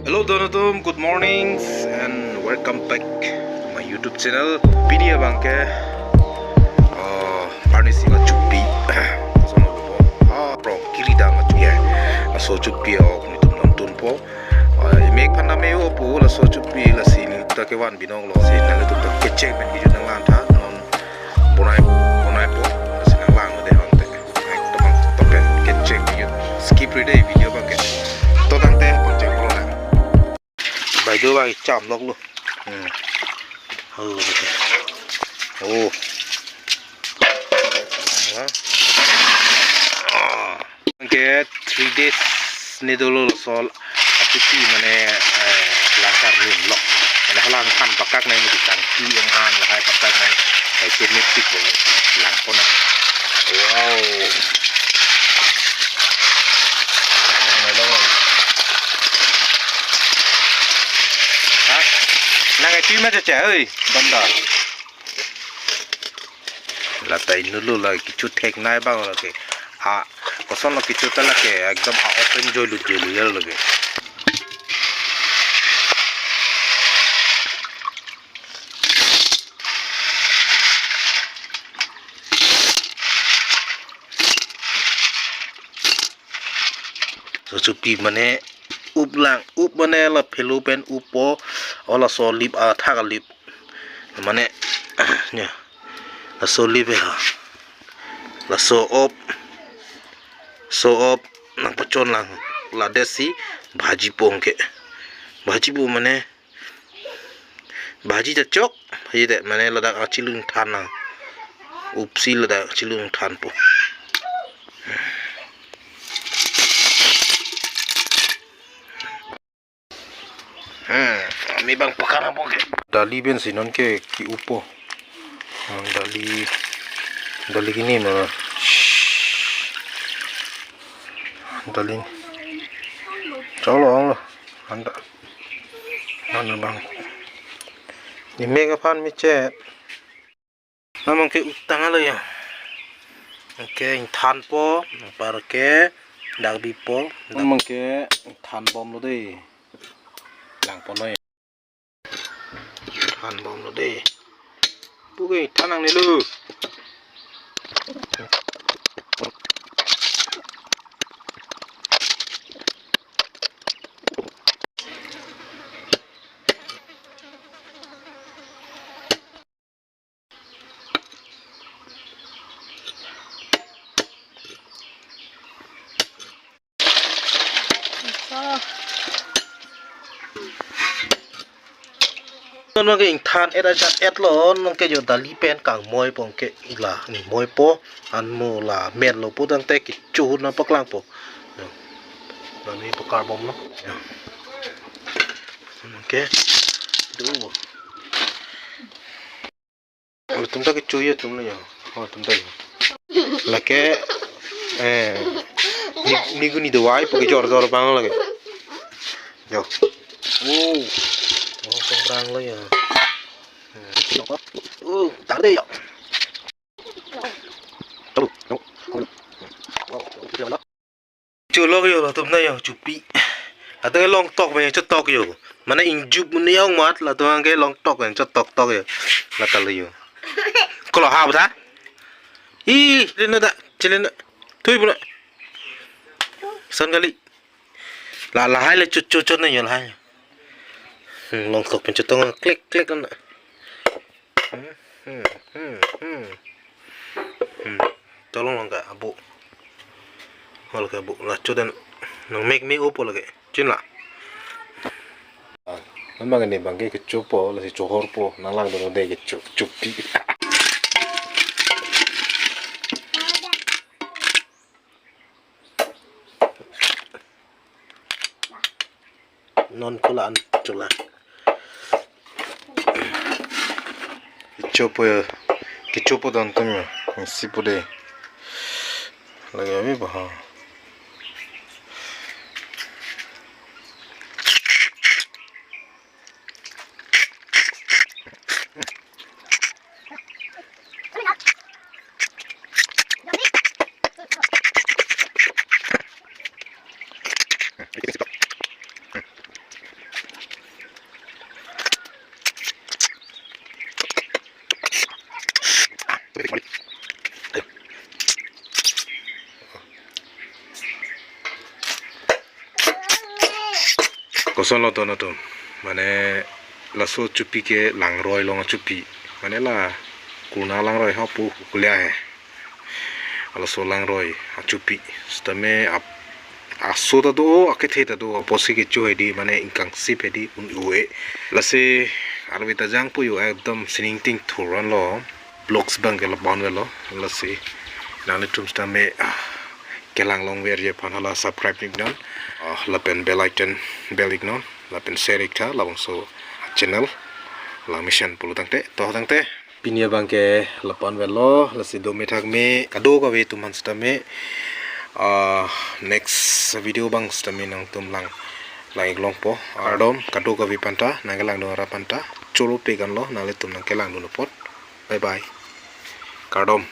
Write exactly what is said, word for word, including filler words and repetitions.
Hello, donatum, good mornings and welcome back to my YouTube channel. Pini abangke, uh, parni sima chupi. Sono po. Ah, pro kiri dang chupi. Laso chupi ok nitum nonton po. Ah, imek phan name o po laso chupi lasi nelitum ta kevan binong lo si nelitum ta kecheng pen kejut nanglang tha non bonai bonai po lasi nanglang lo de hang te. Ekdom tokpen kecheng kejut skip ri de video abangke. To tangte pangcheng pro lang. Bai do bai cham lok lo. Hmm. Oh. Oh. Ah. Ke three days ni dolo laso achupi mane, eh, langkar nim lok. Mane halang han pakak nai mati tangki yang han lahai pakak nai. Hai ke mik tik ko lang kona. Wow. Nang lo. Ha? Nang itu ma cha cha oi, banda. Lata inut lo la kecho thek nai bang lake. A, koson lo kecho ta lake, ekdom a open joi lut joi lut lake. So chupi mane up lang, up mane la phelo pen up po, o laso lip athak alip. Mane, nya, laso lip ha. Laso op, so op, nang pachon lang, la desi, bhaji po ke. Bhaji po mane, bhaji ta chok, bhaji ta mane ladak achilung than na. Upsi ladak achilung than po. Hmm, ami bang pakar apa ke? Dali pen si non ke ki-up po. Hmm, dali, dali kini na. Dali. Chalo, chalo. Anta. Anta bang. Imek aphan mi chet. Namang ke utang alo ya. Oke, ingthan po, par ke dak bi po. Namang ke ingthan bom lo de. Lang po noi. Ingthan bom lo de. Pu ke ingthan nangne lo. Non ke ingthan et ajat et lo, non ke jo dali pen kangmoi po ke ila ni moi po, anmo la mer lo po tangte kecho ahut nangpaklang po. Non ni pakar bom lo. Non ke do. Oh, tum ta kecho ya tum lo ya. Oh, tum ta ya. Lake, eh, ni, ni guni dawai po ke jor jor bang lake. Yo. Oh. Oh, pangprang lo ya. Oh, tar de ya. Tahu. Tahu. Tahu. Cholok yo latum na yo chupi. Atau long tok me chotok yo. Mana ingjup mun yong mat latum ke long tok me chotok tok yo. Latal yo. Kalau hab ta? Ih, lena ta, chelena. Thui pula. San kali. La lahai le chuchu chun na yo lahai. Hmm, long tok pen chotok klek klek na. Hmm, hmm, hmm, hmm. Hmm. Tolong lang ka abu. Hol ka abu. La chudan nang mek me upo lagi. Chin la. Namang ne bangke kecho po, lasi chohor po, nanglang dono de kecho, chupi. Non kula an chula. Kecho po, kecho po don tum ya, si po de. Lagi abi bah. Kosonlo don atum, mane laso achupi ke langroi along achupi, mane la kuna langroi ho pu kulia he. Laso langroi achupi sitame ap aso ta do, akethe ta do, apotsi kecho hedi, mane ingkangsip hedi un-e. Lasi arve ta jang pu yo ekdom sining ting thur-an lo. Vlogs abang ke lapu-an avelo. Lasi nanglitum sitame, ah, kelang longverji aphan hala subscribe iknon, ah, lapen bell icon, bell iknon, lapen share iktha labangso channel Langmesen pulo tangte, to tangte. Pini abang ke lapu-an avelo, lasi dome thakme kadokave atum aphan sitame, ah, next video abang sitame nangtum lang, lang-ik longpo. Kardom kadokave aphanta, nangkelangdun ra aphanta, choro pegan lo, nanglitum nangkelangdun apot. Bye bye. Kardom.